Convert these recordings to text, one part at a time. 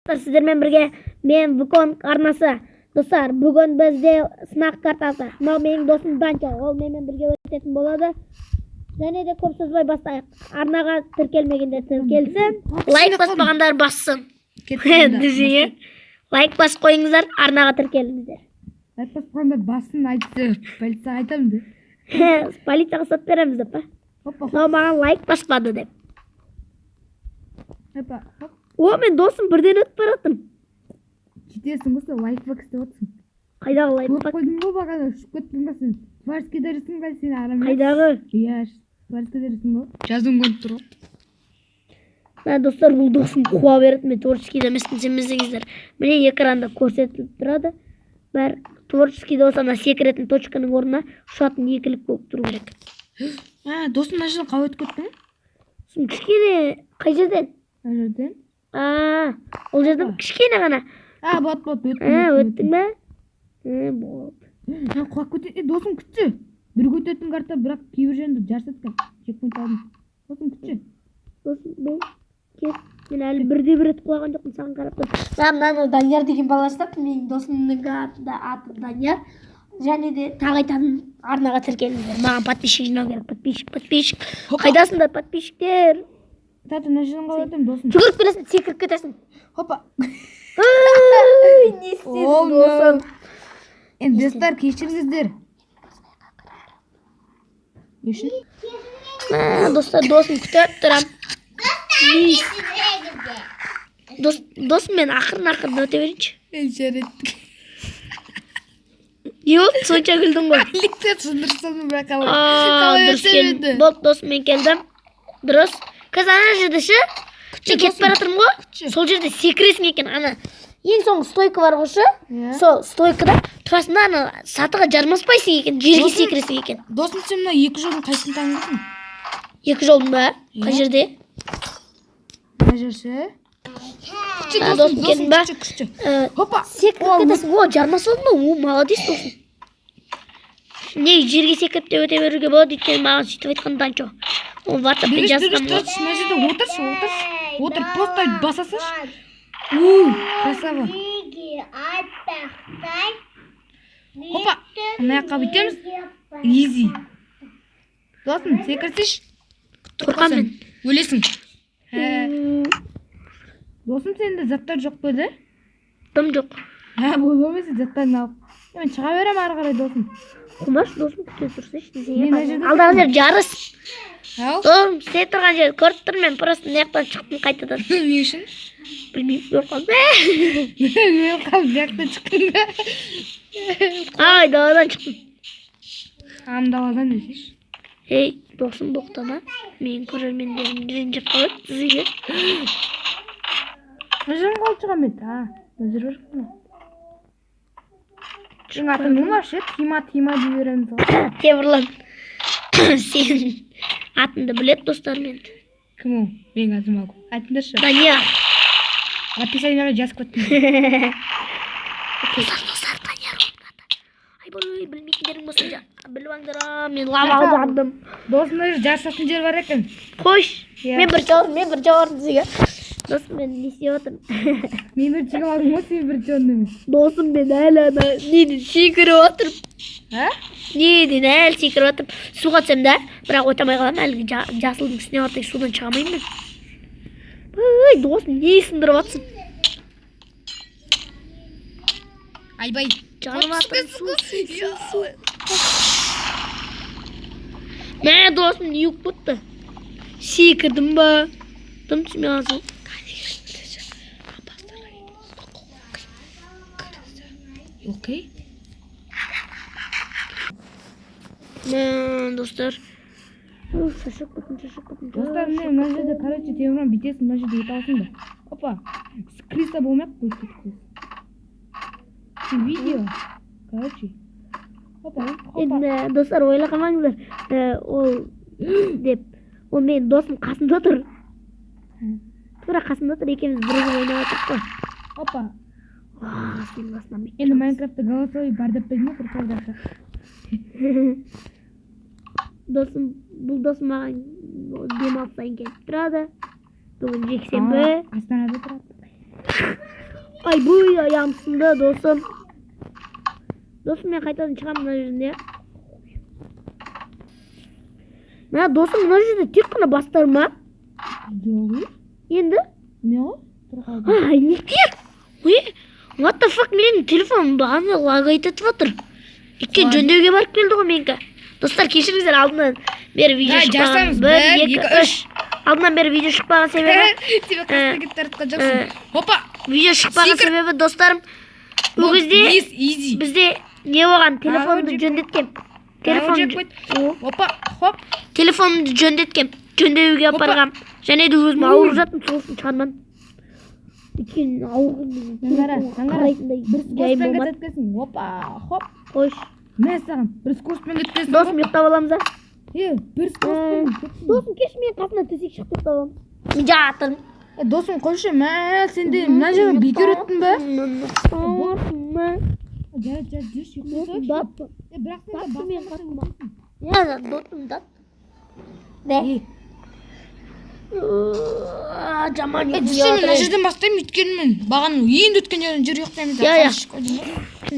Сіздермен бірге мен Вуконг арнасы. Достар, бүгін бізде сынақ картасы. Мынау менің досым Данчо, ол менімен бірге өтетін болады. Және де көп созбай бастайық. Арнаға тіркелмегендер тіркелсін, лайк баспағандар бассын. Десең, лайк басып қойыңыздар, арнаға тіркеліңіздер. Лайк баспағандар бассын, айтты. Полицияға айтамын деп. Полицияға сот береміз деп па? Хоппа. Мынау маған лайк баспады деп. Хоппа, хоп. О, мен досым бірден өтіп бараттым. Жетесің ғой, сен лайфхак істеп отырсың. Қайдағы лайфхак? Көріп қойдым ғой бағана, ұшып кеттің ба сен? Творческий дәрісің ба сен, арам? Қайдағы? Иә, творческий дәрісің ғой. Жазуым көрініп тұр ғой. Мә, достар, бұл досым қуа береді, мен творческийде емеспін, сенбесеңіздер. Міне экранда көрсетіліп тұрады. Бәр творческийде болса, ана секіретін точканың орнына ұшатын екілік болып тұру керек. Ә, досым, мына жерден қалай өтіп кеттің? Сосын кішкене қай жерден? Мына жерден. А, ол жерден кішкене ғана. А, болады, болады, өттім. А, өттің бе? Болды. Ә, құлап кетеді. Досым, күтші. Бір өтетін карта, бірақ кейбір жерінде жарысады екен. Чекпоинт алдым. Досым, күтші. Досым, бол. Кет. Мен әлі бірде бір рет құлаған жоқпын, саған қарап тұрмын. Мынаны Данияр деген бала ұстапты. Менің досымның аты Данияр. Және де тағы айтамын, арнаға тіркеліңдер. Маған подписчик жинау керек. Подписчик, подписчик. Қайдасыңдар, подписчиктер? Тәте, мына жерден қалай өтемін, досым? Жүгіріп келесің, секіріп кетесің. Хоппа. Ай, не істедің, досым? Енді достар, кешіріңіздер. Не үшін? Достар, досым күтіп тұрам. Досым, мен ақырын-ақырын өте берейінші. Жарайды. Не болды, сонша күлдің ғой? Ликтер сындырсам, бірақ қалай Дұрыс өтем келдім. енді? Болды, досым, мен келдім. Дұрыс. Қазір ана жерде ше, мен кетіп бара жатырмын ғой. Күтші. Сол жерде секіресің екен, ана. Ең соңғы стойка бар ғой ше? Иә. Сол стойкада тұрасың да, ана сатыға жармаспайсың екен, жерге секіресің екен. Досым, сен мына екі жолдың қайсысын таңдадың? Екі жолдың ба? Қай Иә. жерде? Мына жер ше? Күтші, А, досым, досым, келдің ба? күтші, күтші. Хоппа. Секіріп кетесің. О, жармасып алдың ба? О, молодец, досым. Не, жерге секіріп те өте беруге болады, өйткені маған сөйтіп айтқан Данчо. Ол WhatsApp-пен Бергеш, жазған бергеш, ғой. тұршы, мына жерде отыршы, отыршы. Отыр, просто баса салшы. У, красава. Хоппа, мына жаққа бүйтеміз. Изи. Досым, секірсейші. Қорқамын мен. Өлесің. Досым, сенде заттар жоқ па еді? Дым жоқ. Ә, болды емес, заттарын алып. Мен шыға беремін ары қарай, досым. Қумаш, досым, күте тұрсайшы десең. Мен мына жерде Алдағы жер жарыс. Ау. Досым, сен тұрған жерді көріп тұрмын мен, просто мына жақтан шықтым қайтадан. Не үшін? Білмеймін, өліп қалдым. Өліп қалдым, бұл жақтан шықтың ба? Ай, даладан шықтым. Ам, даладан десейші. Ей, досым, боқтама. Менің көрермендерім ренжіп қалады сізге. Мына жерден қалай шығамын мен? А, мына жер бар екен ғой. Сенің атың кім вообще? Тима, Тима дей береміз ғой. Темірлан. Сенің атыңды біледі достарым енді. Кім ол? Менің атым Аку. Айтыңдаршы. Данияр. Описаниеға жазып кеттім. Достар, достар, Данияр оның аты. Айбай, білмейтіндерің болса, біліп алыңдар, а, мен лава жандым. Досым, мына жерде жарысатын жер бар екен. Қойш. Иә. Мен бірінші орын, мен бірінші орын десең. Досым, мен не істеп жатырмын? Мен бірінші келіп алдым ғой, сен бірінші орын емес. Досым, мен әлі ана неден секіріп жатырмын. Ә? Неден әлі секіріп жатырмын. Суға түсемін да, бірақ өте алмай қаламын. Әлгі жасылдың үстіне барып судан шыға алмаймын мен. Ой, досым, не сындырып жатсың? Айбай. Жанып жатырмын. Су, су, су, су. Мә, досым, не болып кетті? Секірдім ба? Дым түсмей қалсың. Окей. Мә, достар. Шаршап кеттім, шаршап кеттім. Достар, міне мына жерде, короче, Темірлан, бүйтесің, мына жерде өте аласың да. Опа. Криса болмай ақ қой, кетіп қойсын. Видео. Короче. Опа, опа. Енді достар, ойлап қалмаңыздар. Ол деп. Ол менің досым қасымда тұр. Тура қасымда тұр, екеуміз бірігіп ойнап отырмық қой. Опа. Уа, судың астынан бүйтіп Енді Майнкрафтта голосовой бар деп білдім ғой, құртылды. Досым, бұл досым маған демалыс сайын келіп тұрады. Бүгін жексенбі. Астанада тұрады. Ай, бұл аяғым сынды, досым. Досым, мен қайтадан шығамын мына жерде. Мә, досым, мына жерде тек қана бастар ма? Жоқ. Енді? Не ғой? Тұр қалды. Ай, неге? Ой, what the fuck, менің телефоным бағана лагать етіп жатыр. Өйткені жөндеуге барып келді ғой менікі. Достар, кешіріңіздер, алдынан бері видео Ә, шықпаған. жасаңыз. Бір, Бір, екі, екі, үш. Алдынан бері видео шықпаған себебі, Тебе қасына кетіп бара жатқан жоқсың. Опа. Видео шықпаған Секір. Себебі, достарым, ол кезде Изи. Бізде не болған, телефонымды жек- жөнделткем. Телефон Телефон. Опа, хоп. Телефонымды жөнделткем. Жөндеуге Опа. апарғам. Және де өзім ауырып жаттым, сол үшін шығармадым. Өйткені ауырған Аңғара, аңғара. қарайтындай Бір жайым скоростьпен болмады. кеткенсің. Опа, хоп. Қойшы. Мә саған. Бір скоростьпен кеткенсің. Досым, ұйықтап аламыз а? Е, бір скоростьпен кетсің. Досым, кеш, мен қасына төсек шығып ұйықтап аламын. Мен жатырмын. Е, досым, қойшы, мә, сен де мына жерге бекер өттің бе? Жарайды, жарайды, жүрші, ұйықтай Досым, салайықшы. дат. Е, бірақ сен де Датты мен басқа қасыма. Иә, досым, дат. Де. Е, Жаман е, жүрші, мен мына жерден бастаймын, өйткені мен бағана енді өткен жерден жүр ұйықтаймыз. Иә, иә.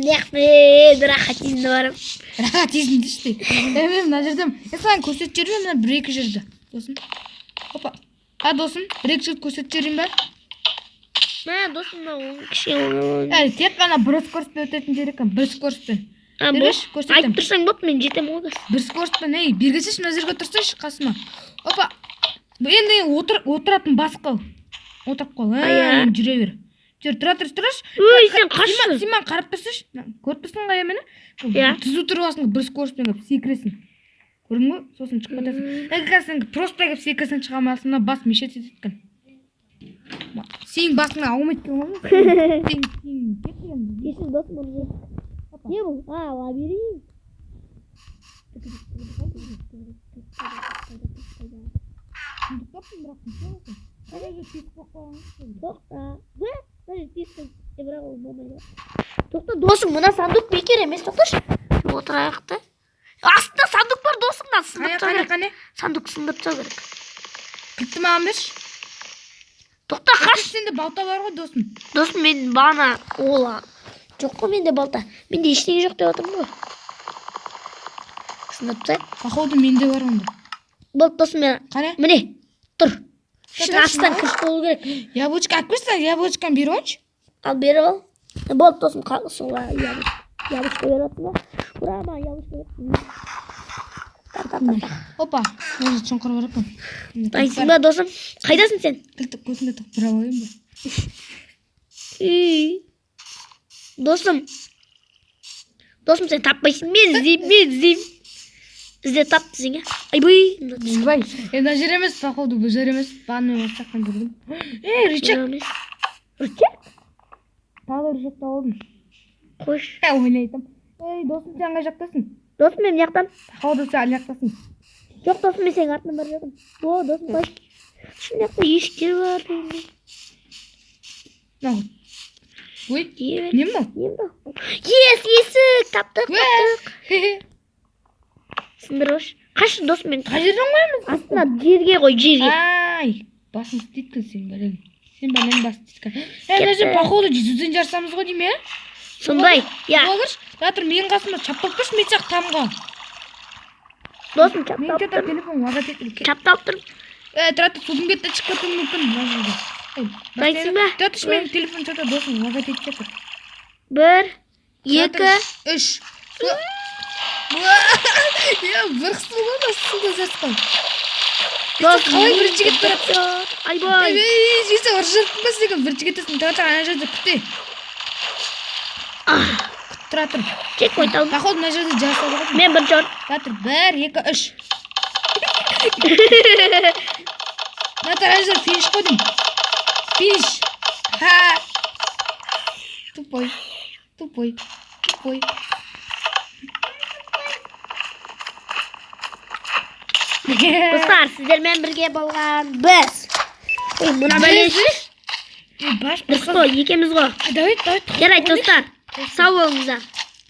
Нехпен рахат енді барып. Рахат есіңді ішті. Е, мен мына жерден, е, саған көрсетіп жіберейін бе мына бір екі жерді. Досым. Опа. А, досым, бір екі жерді көрсетіп жіберейін бе? Мә, досым, мынау кішкене. Ә, тек қана бір скоростьпен өтетін жер екен, бір скоростьпен. А, Берші, бұл көрсетемін. айтып тұрсаң болды, мен жетемін ғой қазір. Бір скоростьпен, ей, бері келсейші, мына жерге тұрсайшы қасыма. Опа. Енді отыр, отыратын бас қыл. Отырып қал. А, иә. Енді жүре бер. Жүр, тұра тұр, тұршы. Өй, сен қашшы. Сен маған қарап тұрсайшы. Көріп тұрсың ғой мені? Иә. Түзу тұрып аласың, бір скоростьпен келіп секіресің. Көрдің бе? Сосын шығып кетесің. Егер қазір сен просто келіп секірсең шыға алмайсың, мына бас мешать етеді екен. Сенің басыңа аумайды екен ғой. Сен кет енді. Кешір, досым, оны жер. Не бұл? А, лабиринт. Сундук таптым, бірақ неше болсын? Қай жерге тесік қойып қойған? Тоқта. Мына жерде тесік, бірақ ол болмайды. Тоқта, досым, мына сандук бекер емес, тоқташы. Отырайық та. Астында сандук бар, досым, мына сындырып Қане, тастау қане, керек. қане. Сандук сындырып тастау керек. Кілтті маған берші. Тоқта, қаш. Сенде балта бар ғой, досым. Досым, мен бағана ол жоқ қой менде балта. Менде ештеңе жоқ деп отырмын ғой. Сындырып тастайық. Походу менде бар онда. Болды, досым, мен Қане? Міне, тұр. Шын Тұр, астынан тұр. кіріс болу керек. Яблочко алып келші, яблочканы беріп алайыншы. Ал, беріп ал. Болды, досым, солай яблочко. Яблочко беріп жатсың ба? Ура, маған яблочко беріп. Тар, тар, тар, тар. Опа, мына жерде шұңқыр бар екен. Дайынсың ба, досым? Қайдасың сен? Кілтті көзіме тығып тұра алайын ба? Үй. Досым. Досым, сен таппайсың. Мен іздеймін, мен іздеймін. Ізде тап десең, иә? Айбай. Мына түсіп Ойбай, е, мына жер емес, походу, бұл жер емес. Бағана мен осы жақтан жүрдім. Ей, рычаг. Емес. Рычаг? Тағы да рычаг тауып алдым. Қойшы. Ә, ойнайтын. Ей, досым, сен қай жақтасың? Досым, мен мына жақтан. Походу, сен ана жақтасың. Жоқ, досым, мен сенің артынан бара жатырмын. О, досым, қойшы. Шын жақта есіктер бар дегенде. Мынау. Ой, Не не мынау? Не мынау? Ес, есік, таптық, таптық. Сындырып. Қаш, досым, мен Қай жерден қоямыз? Астына жерге қой, жерге. Ай, басың істейді екен сен бәлең. Сен бәлең басың істейді екен. Е, мына жер Кетті. походу жүзуден жарысамыз ғой деймін, иә? Сондай, иә. Тұра тұр, тұр, менің қасыма чапталып тұршы, мен сияқты тамға. Досым, Мен чапталып что-то тұрмын. телефон лагать етіп. Чапталып тұрмын. Е, тұра тұр, судың бетіне шығып кетуі мүмкін мына жерде. Ей, Дайынсың ба? Тұра тұршы, менің телефон что-то досым лагать етіп жатыр. Бір, Тұра екі, тұр, үш. Е, бір қысым ғой мына суда жарысқан. Досым. Қалай бірінші кетіп барады? Айбай. Ей, жесе ұрып жібердің ба сен? Бірінші кетесің. Тұра тұр, ана жерде күте. Күт, тұра тұр. Чекпоинт алдым. Походу мына жерде жарысады ғой. Мен бірінші орын. Тұра тұр, бір, екі, үш. Мына тұр, ана жерде финиш қой деймін. Финиш. Ха. Тупой. Тупой. Тупой. Достар, сіздермен бірге болған біз. Ой, мына бәле. Ей, баш Біз қой, екеуміз ғой. Давай, давай. Жарайды, достар. Сау болыңыздар.